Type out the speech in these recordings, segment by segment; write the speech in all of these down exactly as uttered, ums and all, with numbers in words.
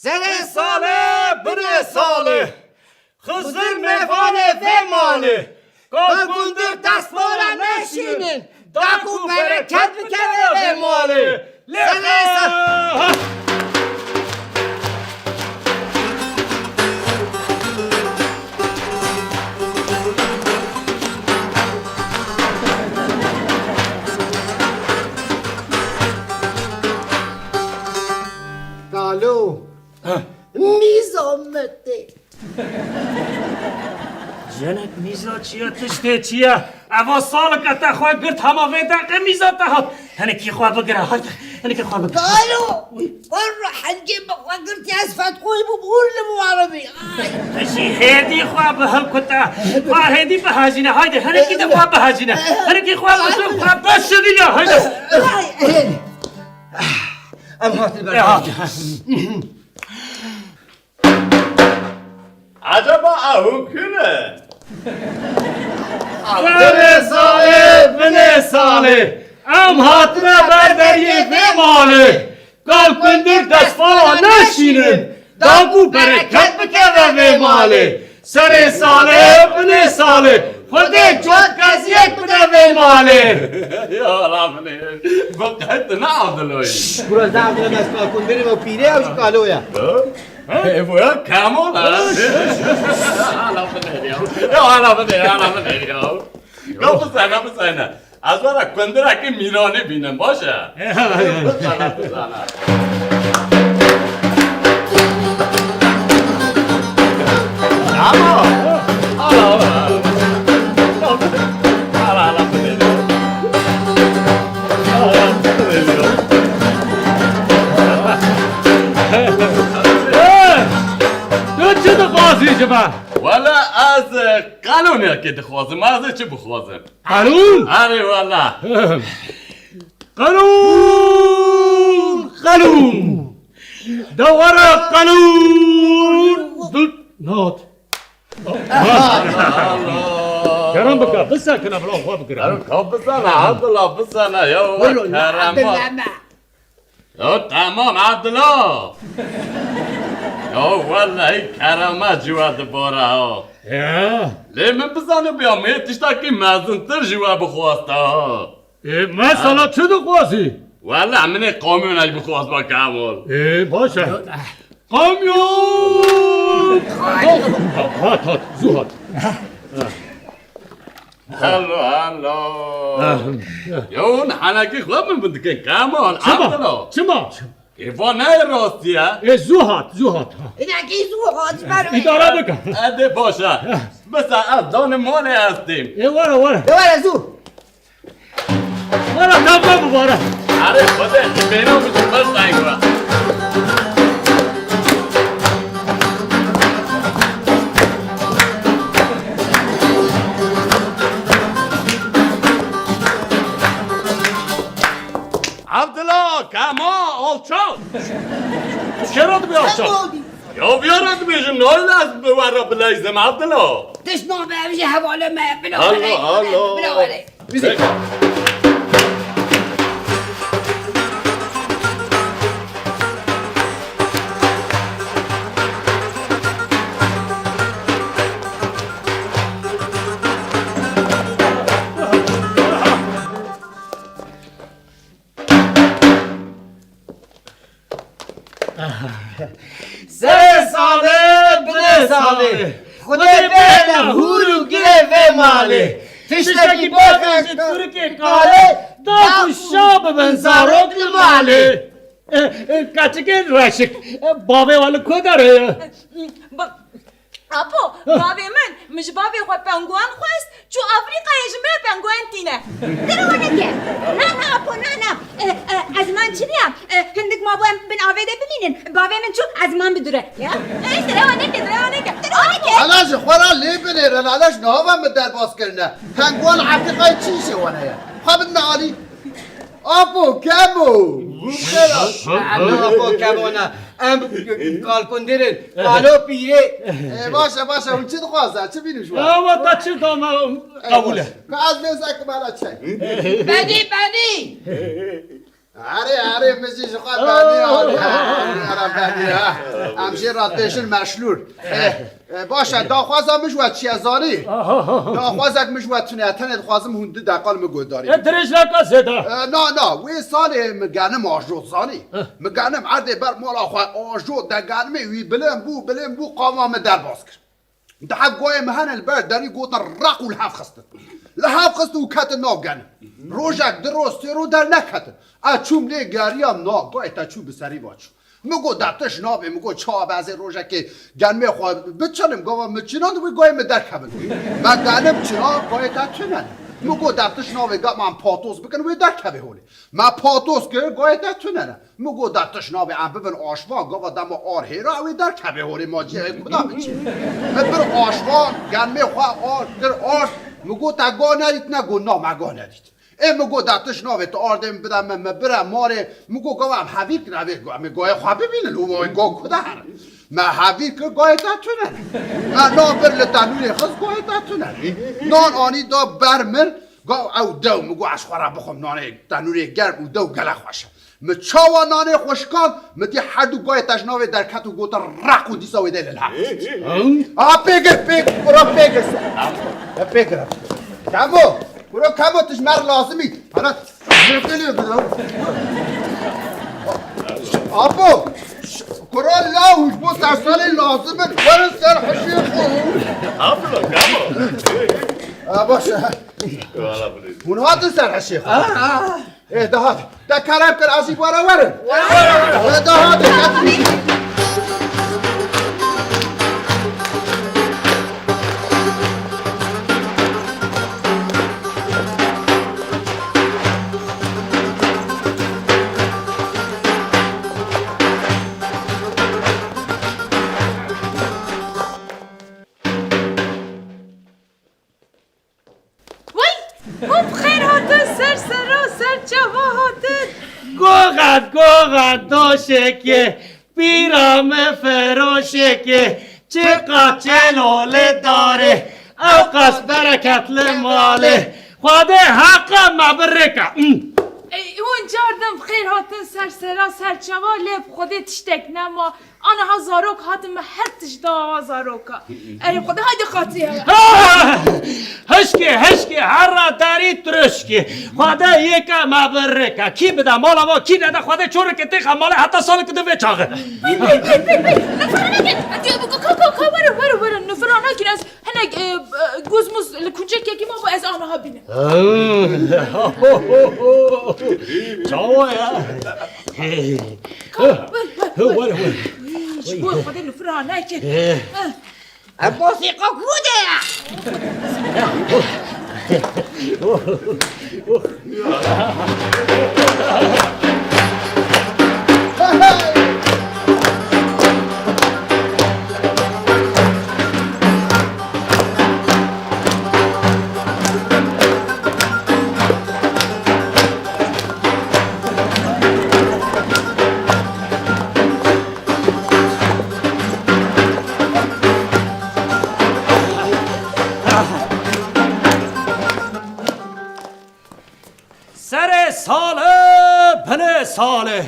Serê salê, binê salê, Xizir mêvanê vê malê, kal kundir destvala neşînin, da ku bereket bikeve vê malê. Lê Serê sa- Kalo. Heh. Mîza me tê. Jinek, mîza çi ye, tiştê çi ye? Eva saleke te xwe girt, hema vê deqê mîza te hat. Hinekî xwe bigire, haydi, hinekî xwe bigire. Kalo, werra hingê min xwe girtiye, ez fetqoyî bûm, hûr li min were bî. Ay. Tu jî hêdî xwe bihilkute. Xwe hêdî bihejîne, haydi, hinekî de xwe bihejîne. Hinekî xwe bi tu xwe bişirîne, haydi. Ay, ay. Em hatin ber. Ya. Eceba ew hûn kî ne? Serê salê, binê salê, em hatine ber deriyê vê malê. Kal kundir destvala neşînin, da ku bereket bikeve vê malê. Serê salê, binê salê, Xwedê cot keziyek bide vê malê. Ya la min ê, bi qet ne Abdullah. Şş, bura ne Abdullah, ez kal kundirê me pîrê ew jî kalo ye. Ha? Ê, bu ya Kemal ha. Ala min ê ya. Ya ala min ê, ala min ê ya. Ya bu sene, bu sene. Ez were kundirekî Mîranî bînim, baş e? Bizana, bizana. Ama, ala, ala. Ala, ala, ala. Ala, ala. Hey! Tu çi dixwazî ji me? Wele ez, e, qanûnekê dixwazim, ez ê çi bixwazim? Qanûn? Erê wele. Qanûn! Qanûn! De were qanûn! Dil nat. Kerem bike, bisekine, bila xwe bigire. Ka bizana, Abdullah, bizana, ya we kerema. Ya tamam, Abdullah. Ya wellahî kerema ji we dibare ha. Ya. Lê min bizanibiya, min tiştekî mezintir ji we bixwasta ha. Ê, mesela çi dixwazî? Wele min ê kamyonekî bixwazba Kemal. Ê, baş e. Kamyon! Hat, hat, hat, zû hat. Hello, hello. Yo, hûn henekî xwe min, min dikin Kemal, Çima? Abdullah. Çima? Ê, va ne rastî ye? Ê, zû hat, zû hat, ha. Hinekî zû hat, ji ber wê. Îdare bike. E, dê baş e. Bisa ez danê malê ez têm. Ê, were, were. Ê, were zû. Were, tevbe bû, were. Erê, Xwedê, bêhna min ji xwe teng be. Abdullah, Kema, alçak! Kera dibe alçak? Ya, viyara dibêjim, nayla ez bi we re bileyzim, Abdullah. Tişt nabe, ev jî hevalê me, bila were, Allah, Allah, bila were. Bize. Serê salê, binê salê. Xwedê bêne hûr û girê vê malê. Tiştekî baş e ji kurikê kalê, da ku şa bibin zarok li malê. E, e, keçikên reşik, e, bavê we li ku derê ye? Ba-, Apo, bavê min, min ji bavê xwe penguan xwest, çû Afrîkayê ji min re penguan tîne. Derewa neke. Na, na, Apo, na, na. E, e, ezman çi diya? E, hindik ma bo em bin avê de bimînin. Bavê min çû ezman bidure. Ya? E, derewa neke, derewa neke. Derewa neke. Ana ji xwe re lê binêre, lale ji nava min derbas kirine. Penguan Afrîkayê çi îşê wan heye? Xwe bidine alî. Apo Kemo! Apo Kemo ne. Em kalkundêr in. Kalo pîrê. E, baş e, baş e. Hûn çi dixwazin? Çi bînin ji we? Ya, we te çi dame qebûl e. Ka ez vê zekim hele çek. Benî, benî! Erê, erê, min jî ji xwe benî alî. Erê, erê, benî, ha. Em jê re têjin meşlûr. E, E, baş e, daxwaza min ji we çi ye zanî? Aha. Daxwazek min ji we tune ye, tenê dixwazim hûn du deqa li min guhdarî bikin. E, dirêj neke zêde. E, na, na, wê salê min genim ajo zanî. Heh. Min genim erdê ber mala xwe ajo de genimê wî bilind bû, bilind bû, qama min derbas kir. Dihe goyê min hene li ber derî gotin req û li hev xistin. Li hev xist û ketin nav genim. Rojek, du roj, sê roj derneketin. Ez çûm lê geriyam, na, goyê te çû bi serî va çû. Min got, de tişt nabe, min got, çawa be, ez ê rojekê genimê xwe biçinim, gava min çinan wê gayê min derkevin. Me genim çina, gayê te tune ne. Min got, de tişt nabe, ga man patos bikin, wê derkevê holê. Me patos kir, gayê te tune ne. Min got, de tişt nabe, em bibin aşvan, gava dema ar hêra, wê derkevê holê, ma cihê kuda biçî. Min bir aşvan, genimê xwe ar, kir ar, min got, te ga nedît ne, got, na, me ga nedît. Ê min got, de tişt navê tu ardê min bide min, min bire marê. Min got, gava em hevîr kin, evê em ê gayê xwe bibînin, û wê ga ku de herin. Me hevîr kir, gayê te tune ne. Me nan bir li tenûrê xist, gayê te tune ne. Nan anî da ber min, ga ew dew, min got, ez xwe re bixwim nanê tenûrê germ û dew gelek xweş e. Min çawa nanê xwe şikand, min dî her du gayê te ji navê derket û gotin req û dîsa wê dê li hev. A pê gir, pê, kuro pê gir. Pê gir. Kemo, kuro Kemo, tu ji me re lazim î. Hana, zêde lê bide. Apo, kuro law ji bo sersalê lazim in. Werin ser hişê xwe. Abla, Kemo. Ha, baş e. Wala bilin. Hûn hatin ser hişê xwe. Ê, de hat. De kerem kir, ez jî bi we re werim. Ê, de hat, de hat. Wey! Hop xêr hatin, ser sera, ser çava hatin. Goxet, goxet doşekê, pîra me feroşekê, çiqa çêlo li darê, ew qas bereket li malê. Xwedê heqa me birêke. Ey, hûn Cardim xêr hatin ser sera ser çava, lê bi Xwedê tiştek nema. Aniha zarok hatin, me her tişt da ava zaroka. Erê Xwedê, haydi qatî hewe. Ah! Hişkê, hişkê, herra darî tirişkê. Xwedê yeka me birika. Kî bide mala va, kî nede, Xwedê çoreke têxa malê heta saleke di vê çaxê. Bê, bê, bê, bê, bê. Nifira nekin. Hadi bu ka, ka, ka, were, were, were. Nifira nekin, ez hinek, e, e, guzmuz li kuncekekî ma, ez aniha bînim. Çawa ya? Ka, were, were, were. Were, were. Ji bo Xwedê nifira nekin. Eh. Ha. Ev mosîqa ku de ye? Serê salê, binê salê.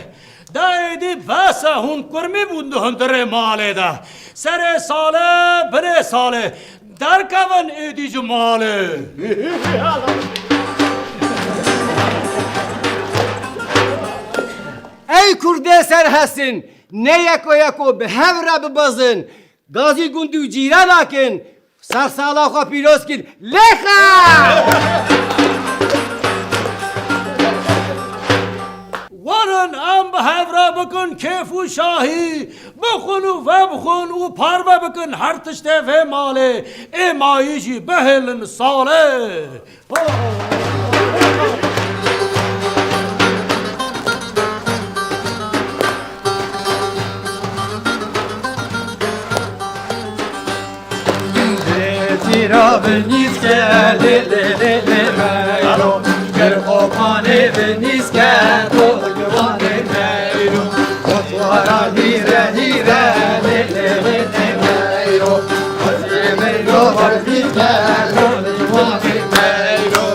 Da êdî bes e, hûn kurmî bûn di hundirê malê de. Serê salê, binê salê. Derkevin êdî ji malê. Ey kurdê serhestin, ne yeko yeko bi hev re bibezin, gazî gund û cîrana kin, sersala xwe pîroz kin, lêxe! Werin em bi hev re bikin kêf û şahî, bixwin û vebixwin û parve bikin her tiştê vê malê, ê mayî jî bihêlin salê. Zîra bi nîske, lê, lê, lê, lê, meyro. Ger opanê bi nîske, dol giwanê meyro. Otwara hîre, hîre, lê, lê, lê, lê, meyro. Otwara meyro, var nîske, dol giwanê meyro.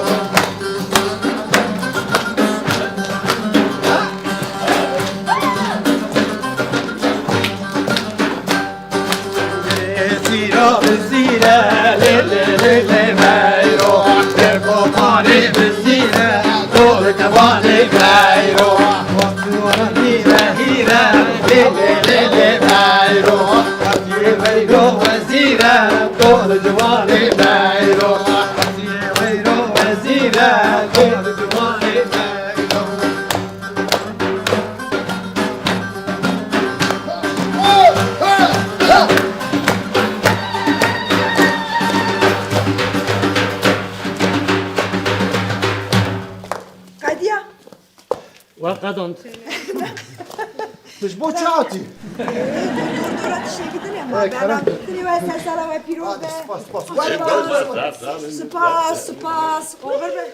Zîra bi zîre, lê, lê, lê, lê, meyro. Lê kopanê bi zîre, dol kevanê meyro. Hîre, hîre, lê, lê, lê, lê, meyro. Hatiye veyro wezîre, dol ciwanê meyro. Hatiye veyro wezîre, dol ciwanê meyro. Qediya. We qedand. Tu ji bo çi hatî? Dora tiştekî din e, ma Ey, kerem. Bernardin, dilê we ser sala we pîroz be. Hadi, spas, spas. Spas, spas. Spas, spas. Oxir be.